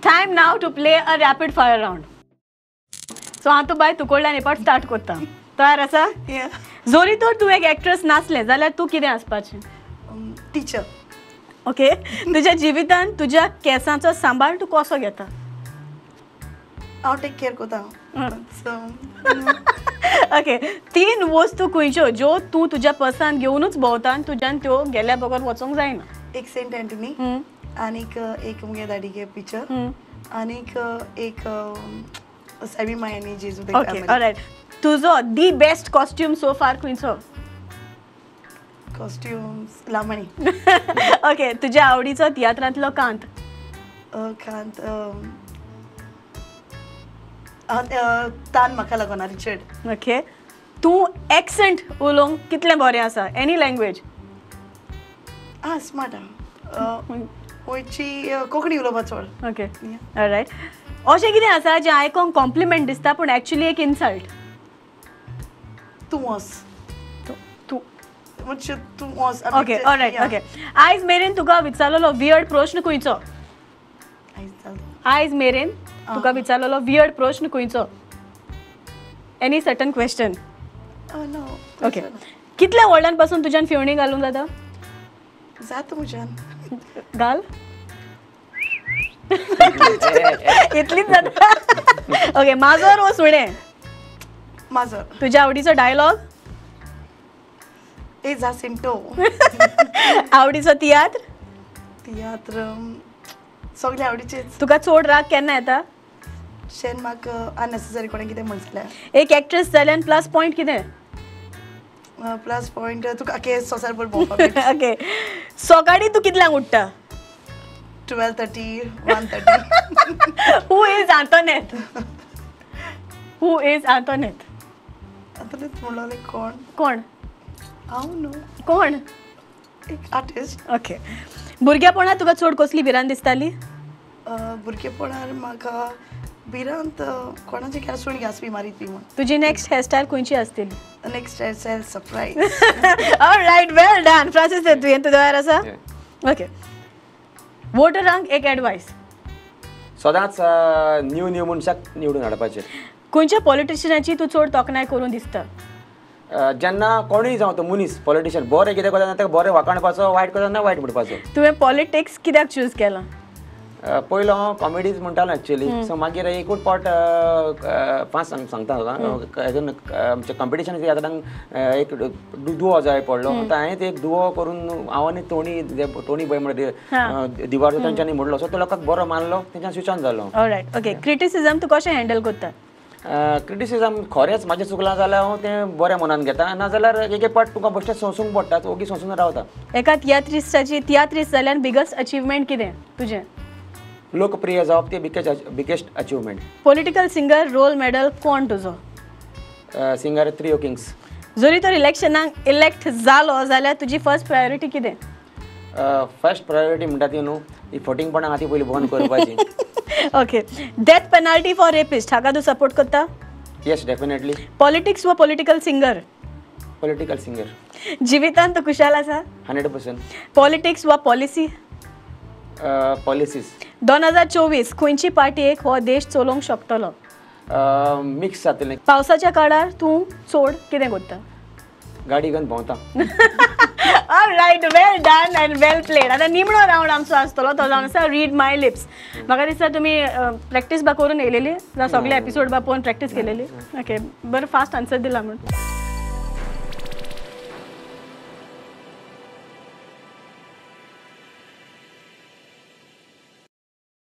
Time now to play a rapid fire round. So हांव तूं बाय तुकडल्यान एक पाट स्टार्ट करता. तयार आसा? जोरी तर तूं एक एक्ट्रेस नासलें जाल्यार तूं कितें आसपाचें? टिचर. ओके. तुज्या जिवितान तुज्या केंसांचो सांबाळ तूं कसो घेता? हांव टेक केअर करता. ओके. 3 वस्तू खंयच्यो ज्यो तूं तुज्या पर्सान घेवनूच भोंवता आनी तुज्यान त्यो गेल्या बगर वचोंक जायना? एक सेंट एंटनी, आनीक एक मुगे दाडीगे पिक्चर, आनीक एक सॅमी मायानी जेजू. Okay, alright. तुजो the best costume so far खंयचो? कॉस्ट्यूम लामणी. ओके. तुज्या आवडीचो तियात्रांतलो कांत? कांत तान म्हाका लागना, रिचर्ड. ओके. तूं एक्सेंट उलोवंक कितलें बरें आसा? Any language? आं, स्मार्ट आहा. गोंयची कोंकणी उलोवपा चड. Okay, alright. अशें कितें आसा जें आयकोंक कॉम्प्लिमेंट दिसता पूण एक्चुली एक इन्सल्ट? तूं वोस. तूं म्हणजे तूं वोस. Okay, alright. Okay. आयज मेरेन तुका विचारलेलो वियर्ड प्रश्न खंयचो? आयज मेरेन तुका विचारलेलो वियर्ड प्रश्न खंयचो? Any certain question? Okay. कितल्या व्हडल्यान पासून तुज्यान फिवणी घालूंक जाता? जाता म्हज्यान. घाल. इतलीच जाता. ओके. माजर वो सुणें? माजर. तुज्या आवडीचो डायलॉग? ए जासिंटो. आवडीचो तियात्र? तियात्र सगळे आवडीचेच. तुका चड राग केन्ना येता? शेन म्हाका अननेसेसरी कोणें कितें म्हणसल्यार. एक एक्ट्रेस जाल्यान प्लस पॉयंट कितें? प्लस पॉयंट तुका केस संवसारभर भोंवपाक. ओके. सकाळीं तूं कितल्यांक उठ्ठा? 12:30, 1:30. Who is Antoinette? Who is Antoinette? Antoinette म्हणलोलें कोण? कोण? हांव न्हू. कोण? एक आर्टिस्ट. ओके. भुरगेपणांत तुका चड कसली भिरांत दिसताली? भुरगेपणार म्हाका भिरांत कोणाची केन्ना सुणी घास बी मारीत बी म्हूण. तुजी नेक्स्ट हेअरस्टायल खंयची आसतली? Next hairstyle surprise. Alright, well done. Francis, तुवें तुजें तयार आसा? ओके. वोटरांक एक एडवायस? सदांच न्यू न्यू मनशाक निवडून हाडपाचें. खंयच्या पॉलिटिशियनाची तूं चड तोखणाय करून दिसता? जेन्ना कोणूय जावं तो मनीस पॉलिटिशियन बरें कितें करता ताका बरें वाखाणपाचो, वायट करता तेन्ना वायट म्हणपाचो. तुवें पॉलिटिक्स कित्याक चूज केलां? पयलो हांव कॉमेडीज म्हणटालो एक्चुअली. सो मागीर एकूच पावट फास्ट सांगता तुका, हेतून आमच्या कॉम्पिटिशन तियात्रांक एक दुवो जाय पडलो. आतां हांवें एक दुवो करून हांव आनी टोनी टोनी बॉय म्हणटा दिवार तांच्यांनी म्हणलो. सो तो लोकांक बरो मानलो, तेंच्यान स्विच ऑन जालो. ऑलराइट. ओके. क्रिटिसिजम तूं कशें हँडल करता? क्रिटिसिजम खरेंच म्हाजें चुकलां जाल्यार हांव तें बऱ्या मनान घेता, नाजाल्यार एक एक पाट तुका बेश्टें सोंसूंक पडटा, ओगी सोंसून रावता. एका तियात्रिस्टाची तियात्रिस्ट जाल्यार बिगस्ट अचिवमेंट कितें तुजें? लोकप्रिय जावप ती biggest achievement. Political singer role model कोण तुजो? Singer Trio Kings. जरी तर इलेक्शनाक इलेक्ट जालो जाल्यार तुजी फर्स्ट प्रायोरिटी कितें? फर्स्ट प्रायोरिटी म्हणटा ती न्हू ही फटींगपणां आहा ती पयलीं बंद करपाची. Okay. Death penalty for rapist हाका तूं सपोर्ट करता? Yes, definitely. Politics वा पॉलिटिकल सिंगर? Political singer. जिवितांत तूं खुशाल आसा? 100%. पॉलिटिक्स वा पॉलिसी? पॉलिसीज. 2024 खंयची पार्टीक हो देश चलोवंक शकतलो? मिक्स जातलें. पावसाच्या काळार तूं चड कितें करता? गाडी घेवन भोंवता. Alright, well done and well played. आतां निमणो रावंड आमचो आसतलो तो जावन आसा रीड my lips. म्हाका दिसता तुमी प्रॅक्टीस बा करून येयलेली, जावं सगळे एपिसोड बा पळोवन प्रॅक्टीस केलेली. ओके, बरें फास्ट आन्सर दिला म्हूण.